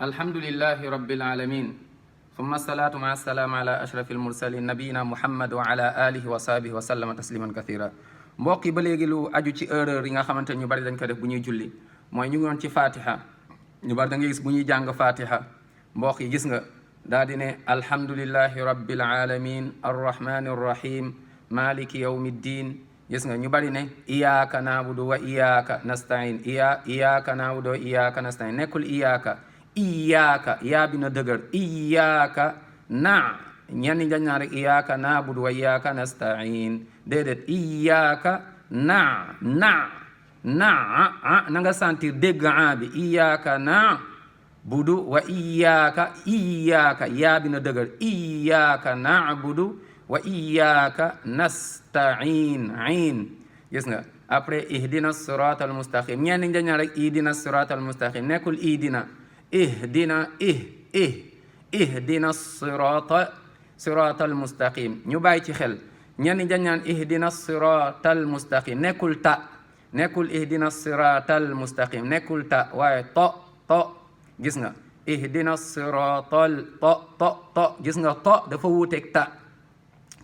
alhamdulillahi rabbil alamin summa salaatu ma salaam ala ashrafil mursalin nabiyina muhammad wa ala alihi wa sahbihi wa sallama tasliman kathira. mbokk yi ba léegi lu aju ci erreur yi nga xamante ne ñu bari dañ ko def bu ñuy julli mooy ñu ngi woon ci fatiha. ñu bari da ngay gis bu ñuy jàng fatiha mbokk yi gis nga daal di ne alhamdulillahi rabbil alamin arrahmani arrahim maliki yawmi ddin. gis nga ñu bari ne iyyaka na'budu wa iyyaka nasta'in iyyaka na'budu wa iyyaka nasta'in nekkul iyyaka yaa bi na dëgër iyyaka ñenn dañ naa rek iyyaka na'budu wa iyyaka nasta'in déedéet iyyaka na nga sentir dégg bi iyyaka na'budu wa iyyaka yaa bi na dëgër iyyaka na'budu wa iyyaka nasta'in gis nga après ihdina sirata al mustaqim ñenn ñi dañ naa rek ihdina sirata al mustaqim nekkul ihdina sirata al mustaqim ñu bàyyi ci xel. ñenn ñi dañ naan ihdina sirata al mustaqim nekkul ihdina sirata al mustaqim nekkul ta waaye to gis nga ihdina siratal to gis nga to dafa wuuteeg ta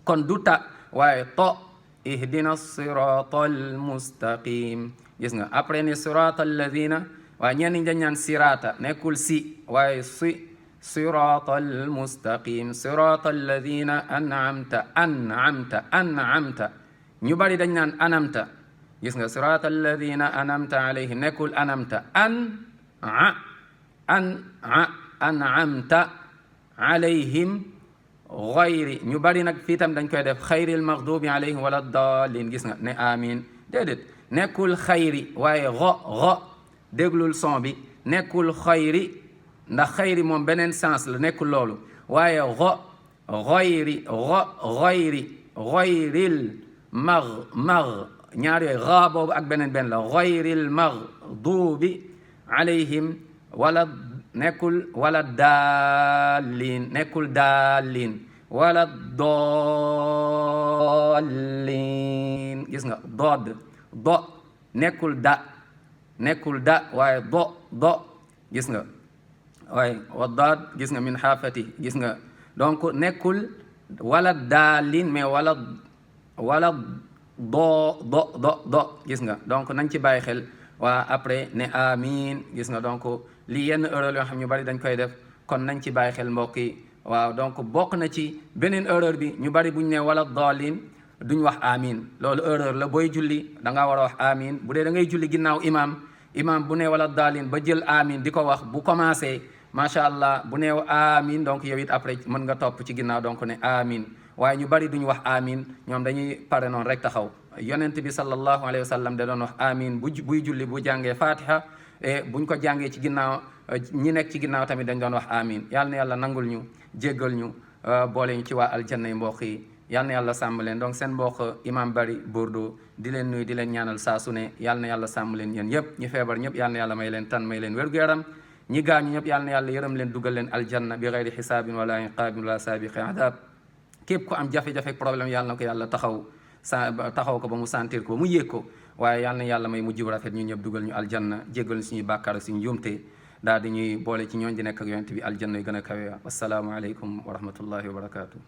kon du ta waaye to ihdina siratal mustaqim gis nga après ne siratal ladina waaye ñenn ñi dañ naan sirata nekkul si waaye siratal mustaqim siratal ladina an'amta ñu bari dañ naan anamta gis nga siratal ladina an'amta alayhim nekkul anamta an'amta alayhim xayri ñu bari nag fii tam dañ koy def xayril maxdubi alayhim wala daalin gis nga ne amin déedéet nekkul xayri waaye déglul son bi nekkul xayri ndax xayri moom beneen sens la nekkul loolu waaye xayril ñaar yooyu xa boobu ak beneen la xayril maxdubi alayhim wala nekkul wala daalin wala doolin gis nga do nekkul da waaye do gis nga waaye wa daad gis nga min xaafati gis nga donc nekkul wala daalin mais wala do gis nga donc nañ ci bàyyi xel waa après ne amin gis nga donc lii yenn erreur yoo xam ñu bari dañ koy def kon nañ ci bàyyi xel mbokk yi waaw donc bokk na ci beneen erreur bi ñu bari buñ ne wala daalin duñ wax amin loolu erreur la booy julli da ngaa war a wax amin bu dee da ngay julli ginnaaw imam bu ne wala daalin ba jël amin di ko wax bu commencé macha allah bu ne amin donc yow it après mën nga topp ci ginnaaw donc ne amin waaye ñu bari duñ wax amin ñoom dañuy pare noonu rek taxaw. yonent bi sallallahu alayhi wa sallam da doon wax amin buy julli bu jàngee fatiha buñ ko jàngee ci ginnaaw ñi nekk ci ginnaaw tamit dañ doon wax amin yal na yàlla nangul ñu jéggal ñu boole ñu ci waa aljanna yi mbokk yi yal na yàlla sàmm leen donc seen mbokk imam Bari Bordeaux di leen nuyu di leen ñaanal saa su ne yal na yàlla sàmm leen yéen yëpp ñi feebar ñëpp yal na yàlla may leen tan may leen wér-gu-yaram ñi gaañu ñëpp yal na yàlla yërëm leen dugal leen aljanna bi gayri xisaabin wala iqaabin wala saabiqi adab képp ku am jafe-jafe problème yal na ko yàlla taxaw ko ba mu sentir ko ba mu yéeg ko waaye yal na yàlla may mujj bu rafet ñu ñëpp dugal ñu aljanna jéggal suñuy bàkkaar suñu njuumte daal di ñuy boole ci ñooñ di nekk ak yonent bi aljanna yu gën a kawe wassalaamu aleykum wa rahmatullahi wa barakatuh